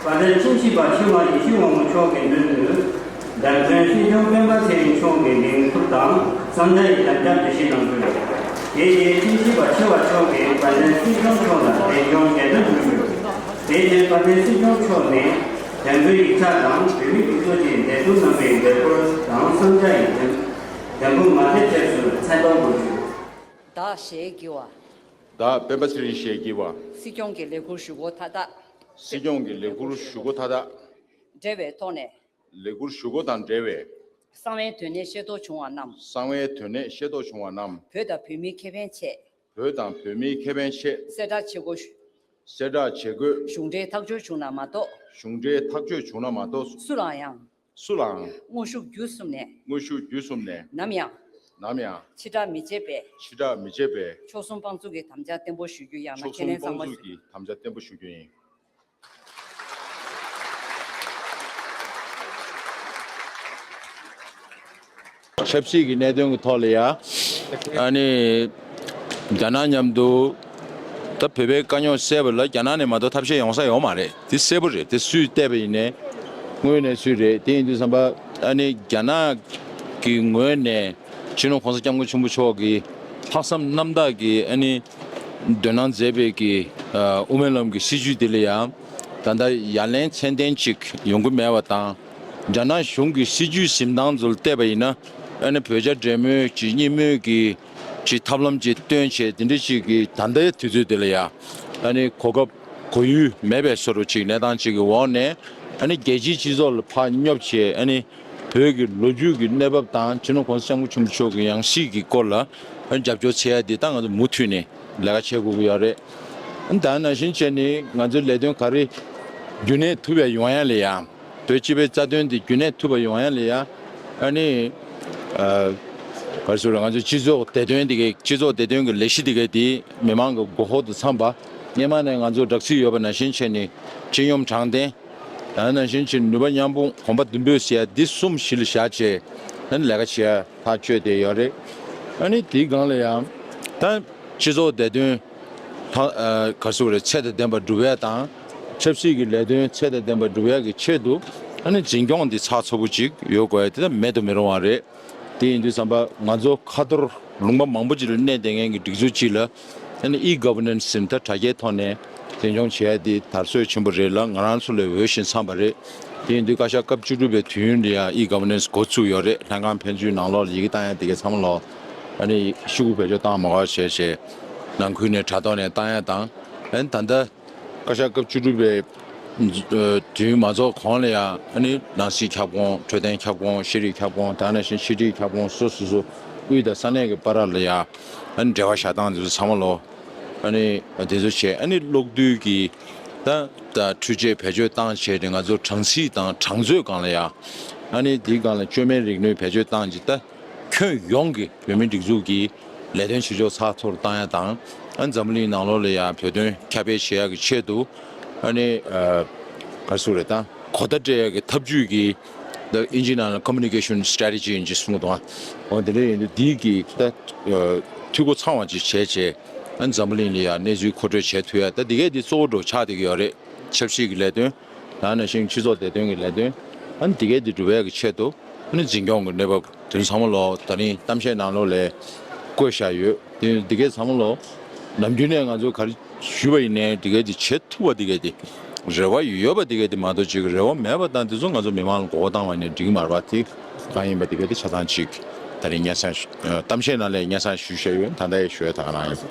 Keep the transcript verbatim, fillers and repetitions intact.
དཔལ་ལྡན་ཁྲིམས་ཞིབ་པ་ཆེ་བ་ཡེ་ཤེས་དབང་མོ་མཆོག་གི་མདུན་དུ། འདེམས་ཐོན་སྲིད་སྐྱོང་སྤེན་པ་ཚེ་རིང་མཆོག་གི་ལས་ཁུར་དང་བསམ་འཆར་ཡི་དམ་བཅའ་འདི་བཞིན་གནང་དགོས། དེ་རྗེས་ཁྲིམས་ཞིབ་པ་ཆེ་བ་མཆོག་གིས་དཔལ་ལྡན་སྲིད་སྐྱོང་མཆོག་ལ་གདན་འཇོག་རྒྱལ་དོན་ཞུ་དགོས། དེ་རྗེས་དཔལ་ལྡན་སྲིད་སྐྱོང་མཆོག་ནས་དོན་གོའི་ཡིག་ཆ་དང་བོད་མིའི་སྒྲིག་འཛུགས་ཀྱི་ལས་དོན་རྣམ་པའི་ལས་ཁུར་དང་བསམ་འཆར་ཡི་དོན་དོན་ཁུངས་མ་དེ་ཐེབས་སུ་མཚན་ཐོ་འགོད་རྒྱུ། བདག་ཞེས་བགྱི་བ། བདག་སྤེན་པ་ཚེ་རིང་ཞེས་བགྱི་བ། སྲིད་སྐྱོང་གི་ལས་ཁུར་ཞུ་སྒོ་མཐའ་དག་སྲིད་སྐྱོང་གི་ལས་ཁུར་ཞུ་སྒོ་མཐའ་དག་འབྲེལ་བའི་ཐོག་ནས། ལས་ཁུར་ཞུ་སྒོ་དང་འབྲེལ་བའི། གསང་བའི་དོན་གནད་ཤེས་རྟོགས་བྱུང་བ་རྣམས། གསང་བའི་དོན་གནད་ཤེས་རྟོགས་བྱུང་བ་རྣམས། བོད་དང་བོད་མིའི་ཁེ་ཕན་ཆེད། བོད་དང་བོད་མིའི་ཁེ་ཕན་ཆེད། གསལ་བསྒྲགས་བྱེད་དགོས། གསལ་བསྒྲགས་བྱེད་དགོས། གཞུང་འབྲེལ་ཐག་གཅོད་བྱུང་ན་མ་གཏོགས། གཞུང་འབྲེལ་ཐག་གཅོད་བྱུང་ན་མ་གཏོགས། སུ་ལའང་ཡང་། སུ་ལའང་། དངོས་ཤུགས་བརྒྱུད་གསུམ་ནས། དངོས་ཤུགས་བརྒྱུད་གསུམ་ནས། ནམ་ཡང་། ནམ་ཡང་། ཕྱི་བསྒྲགས་མི་བྱེད་པའི། ཕྱི་བསྒྲགས་མི་བྱེད་པའི། མཆོག་གསུམ་དཔང་བཙུགས་ཀྱི་དམ་བཅའ་བརྟན་པོ་ཞུ་རྒྱུ་ཡང་ན། མཆོག་ཁས་གསུམ་ལེན་གཙང་དཔང་མ་བཙུགས་ཀྱི་དམ་བཅའ་བརྟན་པོ་ཞུ་རྒྱུ་ཡིན། ཆབ་སྲིད་ཀྱི་གནད་དོན་གྱི་ཐོག་ལ་ཡ། ཨ་ནི། རྒྱ་ནག་མཉམ་དུ། ད་བོད་པའི་དཀའ་རྙོག་སེལ་བ་ལ་རྒྱ་ནག་ནས་མ་གཏོགས་ཐབས་ཤེས་ཡོང་ས་ཡོད་མ་རེད། དེ་གསལ་པོ་རེད། དེ་སུས་བལྟས་པ་ཡིན་ནའི། དངོས་གནས་སུས་རེད། དེ་ཡིན་དུས་ཙམ་པ། ཨ་ནི་རྒྱ་ནག་གི་ངོས་ནས་སྤྱི་ནོར་༸གོང་ས་༸སྐྱབས་མགོན་ཆེན་པོ་མཆོག་གི་ལྷག་བསམ་རྣམ་དག་གི། ཨ་ནི། འདོན་གནང་མཛད་པའི་གི། ཨ། དབུ་མའི་ལམ་གྱི་སྲིད་བྱུས་དེ་ལ་ཡང་། ད་ལྟ་ཡ་ལན་ཚད་ལྡན་ཅིག་ཡོང་གི་མེད་པ་དང་། རྒྱ་ནག་གཞུང་གི་སྲིད་བྱུས་འཛིན་སྟངས་ཚོ་ལ་བལྟས་པ་ཡིན་ན། ཨ་ནི་བོད་རྒྱ་འབྲེལ་མོལ་གྱི་གཉིས་མོལ་གྱི་ཅིག་ཐབས་ལམ་ཅིག་བཏོན་བྱས། དེ་འདྲ་ཅིག་གི་ད་ལྟའི་དུས་ཚོད་དེ་ལ་ཡ། ཨ་ནི་གོ་སྐབས་གོ་ཡུལ་མེད་པའི་བཟོ་འདྲ་ཅིག་གནས་སྟངས་ཅིག་གི་འོག་ནས། ཨ་ནི་རྒྱལ་སྤྱིའི་སྤྱི་ཚོགས་ལ་ཕར་སྙོབ་བྱས། ཨ་ནི་བོད་ཀྱི་ལོ་རྒྱུས་ཀྱི་གནས་བབ་དང་། སྤྱི་ནོར་༸གོང་ས་༸སྐྱབས་མགོན་ཆེན་པོ་མཆོག་གི་ཡང་སྲིད་ཀྱི་སྐོར་ལ། ཨ་ནི་རྒྱབ་སྐྱོར་བྱེད་ཡ་འདི་ད་ང་ཚོ་མུ་མཐུད་ནས་ལས་ཀ་བྱེད་དགོས་ཀྱི་ཡོད་རེད། ཨ་ནི་ད་ནང་བཞིན་བྱས་ནས་ང་ཚོའི་ལས་དོན་ག་རེ་རྒྱུན་གནས་ཐུབ་པ་ཡོང་ཡ་ལ་ཡ། བོད་སྤྱི་པའི་རྩ་དོན་དེ་རྒྱུན་གནས་ཐུབ་པ་ཡོང་ཡ་ལ་ཡ། ཨ་ནི། ཨ། ག་རེ་ཟེར་དགོས་རེད། ང་ཚོའི་སྤྱི་ཚོགས་བདེ་དོན་དེ་གའི། སྤྱི་ཚོགས་བདེ་དོན་གྱི་ལས་གཞི་དེ་གའི་དེ་མི་མང་གི་མགོ་འཁོར་དང་འཚམས་པ། སྔོན་མ་ནས་ང་ཚོ་སྦྲག་སྲིད་ཡོད་པ་ནང་བཞིན་བྱས་ནས་སྤྱི་སྙོམས་དྲང་བདེན། ད་ནང་བཞིན་བྱས་ནས་ནུས་པ་མཉམ་སྤུངས། གོམ་པ་མདུན་སྤོས་ཟེར་ཡ་འདི་གསུམ་གཞི་ལ་བཞག་བྱས། ཨ་ནི་ལས་ཀ་བྱེད་ཡ་ཐག་གཅོད་བསྡད་ཡོད་རེད། ཨ་ནི་དེའི་སྒང་ལ་ཡང་ད་སྤྱི་ཚོགས་བདེ་དོན་ད། ཨ། ག་རེ་ཟེར་དགོས་རེད། ཚད་དང་ལྡན་པ་སྒྲུབ་ཡ་དང་། ཆབ་སྲིད་ཀྱི་ལས་དོན་ཚད་དང་ལྡན་པ་སྒྲུབ་ཡ་གི་ཆེད་དུ། ཨ་ནི་འཛིན་སྐྱོང་འདི་ཚགས་ཚུད་པོ་ཅིག་ཡོད་དགོས་ཡ་དེ་ད་མེད་དུ་མི་རུང་བ་རེད། དེ་ཡིན་དུས་ཙམ་པ་ང་ཚོ་ཁ་ཐོར་ལུང་པ་མང་པོ་ཅིག་ལ་གནས་བསྡད་མཁན་གྱི་སྒྲིག་འཛུགས་ཅིག་ལ། ཨ་ནི་ཨི་གྷ་བར་ནན་སི་ཟེར་ནས་ད་དྲ་རྒྱའི་ཐོག་ནས་འཛིན་སྐྱོང་བྱེད་ཡ་དེ་དར་སྲོལ་ཆེན་པོ་རེད་ལ། ང་རང་ཚོ་ལ་འོས་ཤིང་འཚམས་པ་རེད། དེ་ཡིན་དུས་བཀའ་ཤག་སྐབས་བཅུ་དྲུག་པའི་དུས་ཡུན་ལ་ཡང་ཨི་གྷ་བར་ནན་སི་འགོ་བཙུགས་ཡོད་རེད། ལྷན་ཁང་ཕན་ཚུན་ནང་ལོགས་ལ་ཡི་གེ་བཏང་ཡ་དེ་གའི་ཚང་མ་ལོག་ཨ་ནི་ཤོག་གུ་བེད་སྤྱོད་བཏང་མ་དགོས་བྱས་བྱས། ནང་ཁུལ་ནས་དྲ་ཐོག་ནས་བཏང་ཡ་དང་། ཨ་ནི་ད་ལྟ་བཀའ་ཤག་སྐབས་བཅུ་དྲུག་པའི་དུས་ཡུན་མ་རྫོགས་གོང་ལ་ཡང་། ཨ་ནི་ནང་སྲིད་ཁྱབ་ཁོངས། འཕྲོད་བསྟེན་ཁྱབ་ཁོངས། ཤེས་རིག་ཁྱབ་ཁོངས། དེ་ནང་བཞིན་ཕྱི་དྲིལ་ཁྱབ་ཁོངས་སོ་སོ་སོ་དབུས་དང་ས་གནས་ཀྱི་བར་ལ་ཡང་། ཨ་ནི་འབྲེལ་བ་བཞག་སྟངས་དེ་ཚོ་ཚང་མ་ལོག་ཨ་ནི་དེ་ཚོ་བྱས། ཨ་ནི་གློག་རྡུལ་གྱི་ད་ད་འཕྲུལ་ཆས་བེད་སྤྱོད་བཏང་བྱས་ཏེ། ང་ཚོ་གྲངས་རྩིས་དང་གྲངས་མཛོད་སྒང་ལ་ཡང་། ཨ་ནི་དེའི་སྒང་ལ་བཅོས་མའི་རིག་ནུས་བེད་སྤྱོད་བཏང་བྱས། ད་ཁྱོན་ཡོངས་ཀྱི་བོད་མིའི་སྒྲིག་འཛུགས་ཀྱི་ལས་དོན་བྱེད་ཕྱོགས་ཚགས་ཚུད་བཏང་ཡ་དང་། ཨ་ནི་འཛམ་བུ་གླིང་ནང་ལོགས་ལ་ཡང་བོད་དོན་ཁྱབ་སྤེལ་བྱེད་ཡ་གི་ཆེད་དུ། ཨ་ནི། ཨ། ག་རེ་ཟེར་དགོས་རེད། ད་གོ་བརྡ་སྤྲད་ཡ་གི་ཐབས་ཇུས་ཀྱི། ད་ཨིན་ཇི་ནང་ལ་communication strategy ཡིན་ཅེས་གསུང་གི་འདུག་ཨ། འོ་དེ་འདྲ་ཡིན་དུས་འདི་གི་ད་འཐུས་སྒོ་ཚང་བ་ཅིག་བྱས་བྱས། ཨ་ནི་འཛམ་བུ་གླིང་ལ་ཡང་གནས་ཚུལ་མཁོ་སྤྲོད་བྱེད་ཐུབ་ཡ། ད་འདི་གས་འདི་གཙོ་བོ་འདྲ་ཆགས་བསྡད་ཀྱི་ཡོད་རེད། ཆབ་སྲིད་ཀྱི་ལས་དོན། ད་ནང་བཞིན་སྤྱི་ཚོགས་བདེ་དོན་གྱི་ལས་དོན། ཨ་ནི་འདི་གས་འདི་སྒྲུབ་ཡ་གི་ཆེད་དུ། ཨ་ནི་འཛིན་སྐྱོང་གི་གནས་བབ་དེ་ཚོ་ཚང་མ་ལོག་ད་རིང་གཏམ་བཤད་ནང་ལོགས་ལ་བཀོད་བཞག་ཡོད། དེ་འདི་གས་ཚང་མ་ལོག་ནམ་རྒྱུན་ནས་ང་ཚོ་ག་རེ་ཞུས་པ་ཡིན་ནའི། འདི་གས་འདི་བྱེད་ཐུབ་པ་འདི་གས་འདི། རེ་བ་ཡོད་པ་འདི་གས་འདི་མ་གཏོགས་ཅིག་རེ་བ་མེད་པ་དང་། དེ་ཚོ་ང་ཚོ་མི་མང་ལ་མགོ་སྐོར་བཏང་བ་ཡིན་ནའི་འགྲིག་གི་མ་རེད་པ། དེ་གང་ཡིན་པ་འདི་གས་འདི་ཆ་ཚང་ཅིག་ད་རིང་སྙན་སེང་། གཏམ་བཤད་ནང་ལ་སྙན་སེང་ཞུས་བཞག་ཡོད། ད་ལྟ་ཡང་ཞུ་ཡ་ད་ག་རང་ཡིན།